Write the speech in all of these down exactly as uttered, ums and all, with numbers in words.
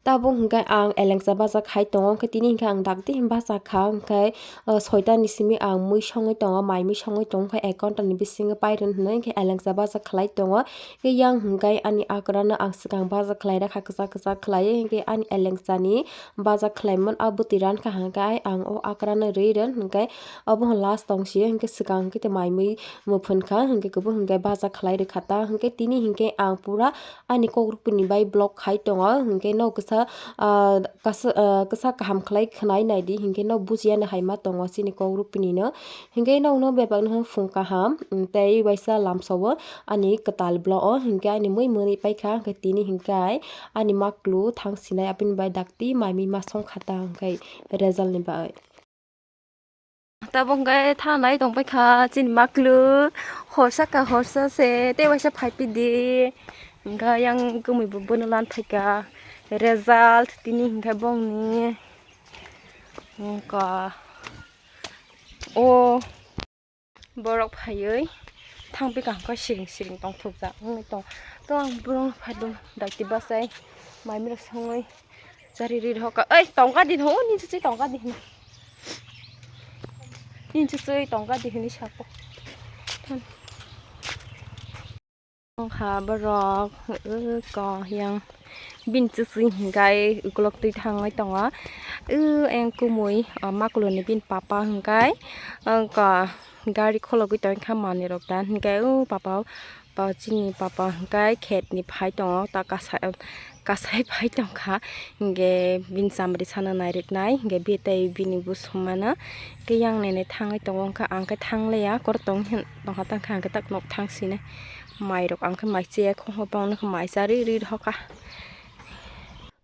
Tabuk hwnkhe ang elengsa bacha khai tongo, hwnkhe tini hwnkhe ang dakti bacha kha, hwnkhe, o, soita ni simi ang mui songwi tongo, mai mui songwi tongo, hwnkhe ek ghonta ni bisingo pairwn hwnwi hwnkhe elengsa bacha khlai tongo. Hwnkhe yang hwnkhe ani akrano ang swkang bacha khlai rakha, kwchak kwchak khlaiwi, hwnkhe ani elengsa ni bacha khlaimani a bwtwi rankha, hwnkhe ang o akrano rwi rwn, hwnkhe obo last tong sio, hwnkhe swkang hwnkhe mai mui muphun kha, hwnkhe kubui hwnkhe bacha khlai rwkha ta, hwnkhe tini hwnkhe ang pura ani kok rupini bai vlog khai tongo, hwnkhe no kisa, ah, kasa, ah, kisa kaham khlai khwnai naidi, hwnkhe no bujiya no hai ma tongo chini kok rupini no, hwnkhe nokno bebak no phung kaham, mm, tei waisa lamsao ani kwtal vlog o, hwnkhe ani mui mwnwi paikha, hwnkhe tini hwnkhe ani maklu thang sinai aboni bai dakti mai mui ma song kha ta, hwnkhe result ni bai. Tabuk hwnkhe thanai tongpai kha chini maklu, horsa ka horsa se tei waisa phai pidi, hwnkhe yang kumui bo bono lan phaikha result tini hwnkhe bongni wngkha o borok phaiwi thangpikha hwnkhe siring siring tongthokjak wngwi tong. To ang borok phaido dakti bachai mai mirok songwi. Chari ri rw ka. Oi, tongka din ho, ni chuchi tongka din. Ni chuchi tongka din ni sako. Tongkha borok, uh, ko yang bin chuchi hingkai ukulok twi thangwi tongo. Uh, eng kumui, uh, makuluni bin papa hingkai, uh, ko gari khologwi tongkha manwi rok dan hingkai, uh, papa. Pa chini papa hwnkhe khet ni phai tongo, ta kasai, kasai phai tongkha, hwnkhe bini chamari sana nairiknai, hwnkhe bini tei bini bosong mano, hwnkhe yang nene thangwi tongo, hwnkhe ang khe thang liya, kor tong hin tongkha, tangkha hwnkhe tak nok thang sinai, mai rok ang khe mai chaya, khongo bangno khe mai cha ri ri rokha.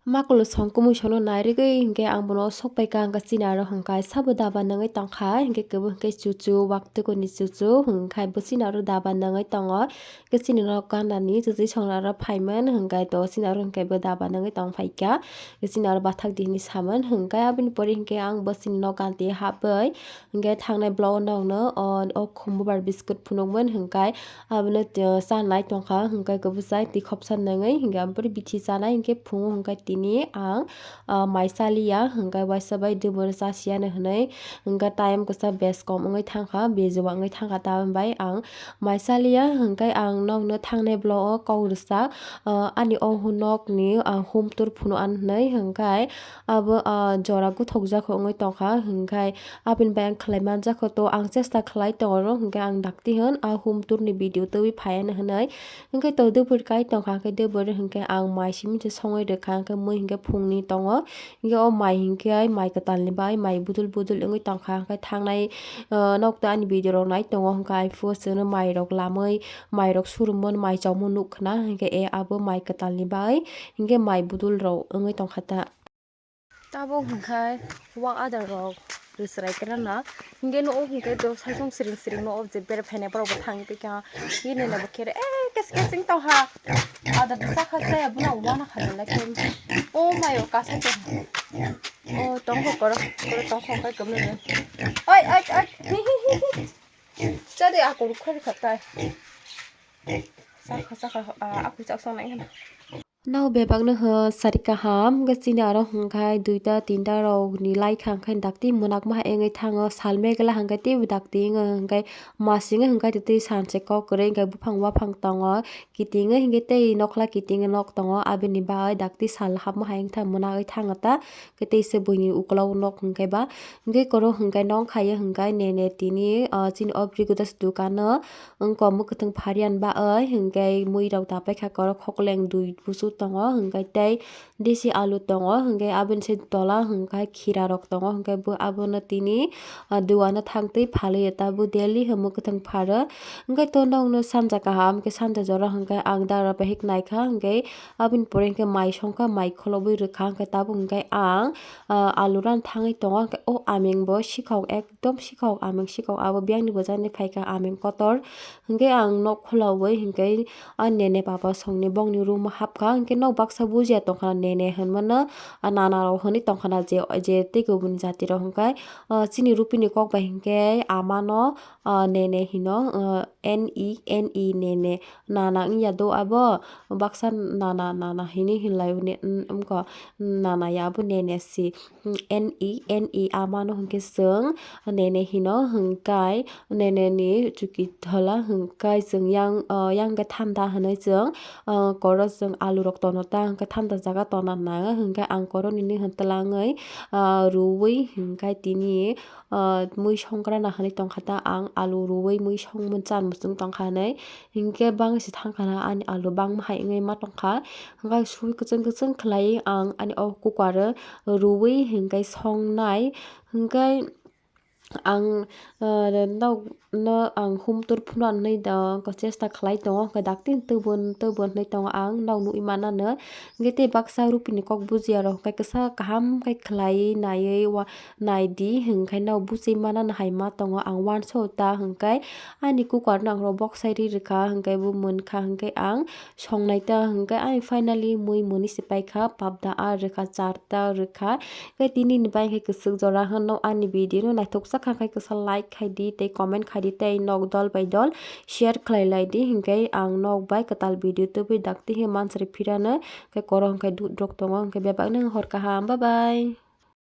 Makulo song kumui sono nairigwi hwnkhe ang bono sok paikha, hwnkhe chini aro hwnkhe sabo daba nangwi tongkha, hwnkhe kebo hwnkhe chuchu, waktwkoni chuchu, hwnkhe bo chini aro daba nangwi tongo, hwnkhe chini nok ganani chuchu song aro phaimani, hwnkhe to chini aro hwnkhe bo daba nangwi tongphaikha, hwnkhe chini aro bathak di hinwi samani, hwnkhe aboni pore hwnkhe ang bo chini nok ganti habwi, hwnkhe thangnai vlog o nokno o, o khum bubar biscuit phunukmani, hwnkhe abono, uh, chanai tongkha, hwnkhe kwbwsai twi khopsa nangwi, hwnkhe aboni bithi chanai, hwnkhe phungo hwnkhe tini ang, uh, mai chaliya, hwnkhe waisa bai dwbur chasiyano hwnwi, hwnkhe time kwchak bes kom wngwi thangkha, bejua wngwi thangkha, tamoni bai ang mai chaliya, hwnkhe ang nokno thangnai vlog o kok rwchak, uh, ani o nokni, uh, hum tour phunu an hwnwi, hwnkhe abo, uh, jora guthokjak wngwi tongkha, hwnkhe aboni bai ang khlai manjakha, to ang chesta khlai tongo, hwnkhe ang dakti hwn a hum tour ni video twiwi phaiano hwnwi. Hwnkhe to dwbur kai tongkha, hwnkhe dwbur hwnkhe ang mai simi se songwi rwkha, hwnkhe mui hwnkhe phungni tongo, hwnkhe o mai hwnkhe mai kwtalni bai mai budul budul wngwi tongkha, hwnkhe thangnai, ah, nokto ani video rok nai tongo, hwnkhe iphuru chwngno mai rok lamwi, mai rok surumwi mai chomwi nuk khna, hwnkhe e abo mai kwtalni bai hwnkhe mai budul rok wngwi tongkha ta. Tabuk hwnkhe wak adar rok rwchwrai kwrwna. Hwnkhe nuko hwnkhe to saichung siring siring nuko je bere phainai borok bo thangwi tongkha. Bini no bo khe eh kes kes wng tongkha. Adar bwsa kha chaya bono wana kha belai khe. O mayo kasa khe. O tongkho koro koro tongkho kai kwbnwi. Oi oi oi. Hi hi hi hi. Chadi ako rukha rikha tai. Chakha chakha, ah, aku chak song nai. Nao bebak no ho sari kaham, hwnkhe chini aro hwnkhe duita tinta rok ni lai kha, hwnkhe dakti mwnakma hai wngwi thango, sal megla hwnkhe teibo dakti wngo, hwnkhe masing wngkha tei sanse kok kwrwi hwnkhe buphang waphang tongo, kiting wngkhe tei nokla kiting nok tongo, aboni bagwi dakti sal hapma hai wngkha mwnagwi thango ta, hwnkhe teisa buini ukolog nok hwnkhe ba, hwnkhe koro hwnkhe nong khaio hwnkhe nene tini, ah, chini o Bri Godas dukano. Wngkha mwkhwtwng pharian ba oi, hwnkhe mui rok dapai kha, koro khokleng dui busu tongo, hwnkhe tei desi alu tongo, hwnkhe aboni se tola hwnkhe khira rok tongo, hwnkhe bo abono tini, ah, duano thangtwi phalwi ya, tabuk daily hwnkhe mwkhwtwng pharo. Hwnkhe to nokno sanja kaham khe sanja jora hwnkhe ang dara bahik naikha, hwnkhe aboni pore hwnkhe mai songkha, mai kholobwi rwkha, hwnkhe tabuk hwnkhe ang, ah, alu rani thangwi tongo, hwnkhe o aming bo sikhok ek. Ekdom sikhok aming sikhok abo biyangni bwjakni phaikha aming kotor. Hwnkhe ang nok khulaui hwnkhe a nene papa songni bongni room o hapkha. Hwnkhe nok baksa bujiya tongkha nene hinmano, ah, nana rok hinwi tongkha na je, je tei kubun jati rok hwnkhe, ah, chini rupini kok bai hwnkhe amano, ah, nene hino, ah, N E, N E nene. Nana wngya do abo, baksa nana, nana hinwi hinlai, ne, wngkha, nana ya abo nene si. N E, N E amano hwnkhe chwng nene hino hwnkhe nene ni chuki thola hwnkhe chwng yang, ah, yang khe thanda hinwi chwng, ah, koro chwng alu rok tono ta hwnkhe thanda jaga tona nang hwnkhe ang koro nini hwn twlangwi, ah, ruwi hwnkhe tini, ah, mui songkrana hinwi tongkha ta ang alu ruwi mui songmani chan muchung tongkha hinwi hwnkhe bangsi thangkha na ani alu bangma hai wngwi ma tongkha. Hwnkhe sui kwchwng kwchwng khlaiwi ang ani o cooker o rwui hwnkhe songnai. Hwnkhe ang, ah, nok, no ang humtur phunukna hinwi da-, chesta khlai tongo, hwnkhe dakti twbun, twbun hinwi tongo ang nok nugwi manano. Hwnkhe tei baksa rupini kok bujiya rok hwnkhe kisa kaham khe khlaiwi naiwi wa-, naidi, hwnkhe nok buchwi manano hai ma tongo ang uansa o ta hwnkhe ani cooker no ang rw boksai ri rwkha, hwnkhe bo munkha, hwnkhe ang songnai ta hwnkhe ai finally mui mwnwi se paikha, papda a rwkha, charta rwkha. Khe tini ni bai khe kwchwk jora hwnno ani video no naithok sakha khe kisa like khai di tei comment khai di tei nok dol bai dol share khlai lai di, hwnkhe ang nok bai kwtal video tubui dakti khe mansari phirano khe koro hwnkhe dudrok tongo hwnkhe bebak nang hor kaham, bye bye.